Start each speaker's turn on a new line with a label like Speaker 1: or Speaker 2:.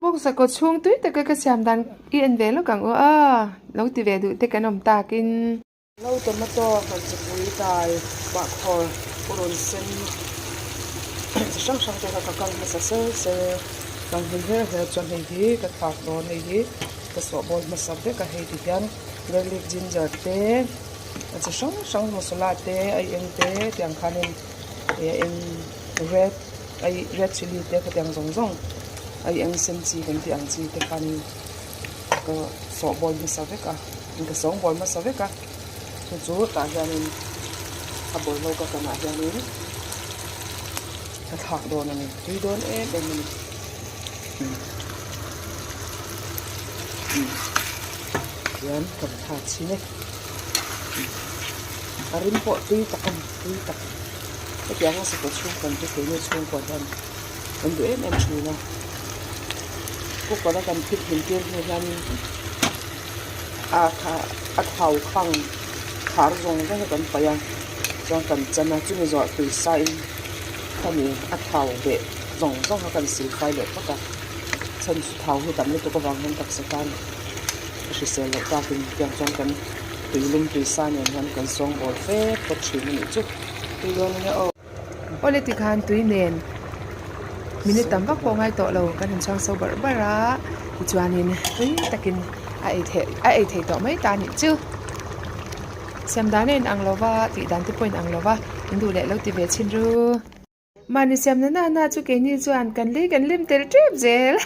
Speaker 1: Bawksa kaw chhung tui taka ka siam dan i en ve lawk ang u a, lo ti ve duh te kan awm takin.
Speaker 2: Lo tomato hmarcha pui tai bahkhawr purun sen chi hrang hrang te kha ka kang hmasa ser ser kang hlim her her chuan hei hi ka thlak dawn hei hi ka sawh bawl hmasa vek a hei ti hian garlic ginger te a chi hrang hrang masala te a eng te tiang khanin eh a eng red ai red chilli te khatiang zawng zawng ai eng sen chi kan tih ang chi te khanin ka sawh bawl hmasa vek a ka sawng bawl hmasa vek a chu chu tah hianin a bawlhlo ka kanah hianin ka thlak dawn a ni tui dawn em em a ni hian ka thlak chhin e a rim pawh tui tak a ni tui tak hetianga sakawr chhungkaw te keini chhungkaw hian kan duh em em thin a cooker a kan phit hlim tir hnu hianin a kha a thau khang khar zawng zawng hi kan paih a chuan kan chan a chumi zawh tui sa in khami a thau beh zawng zawng kha kan sil fai leh phawt a chhan chu thau hi tam lutuk avang hian taksa tan a hrisel loh takin tiang chuan kan tui lum tui sa nen hian kan sawng bawl fe phawt thin a nih chu tui dawn ania aw.
Speaker 1: Awle tikhan tui nen minute tam vak pawh ngai tawh lo kan han chhuang so barh barh a tichuanin tui takin a ei theih a ei theih tawh mai ta a nih chu. Siam dan a inang lo va tih dan te pawh a inang lo va in duh leh lo ti ve chhin ru. Mahni siamna nana chu keini chuan kan lei kan lim tel tep zel.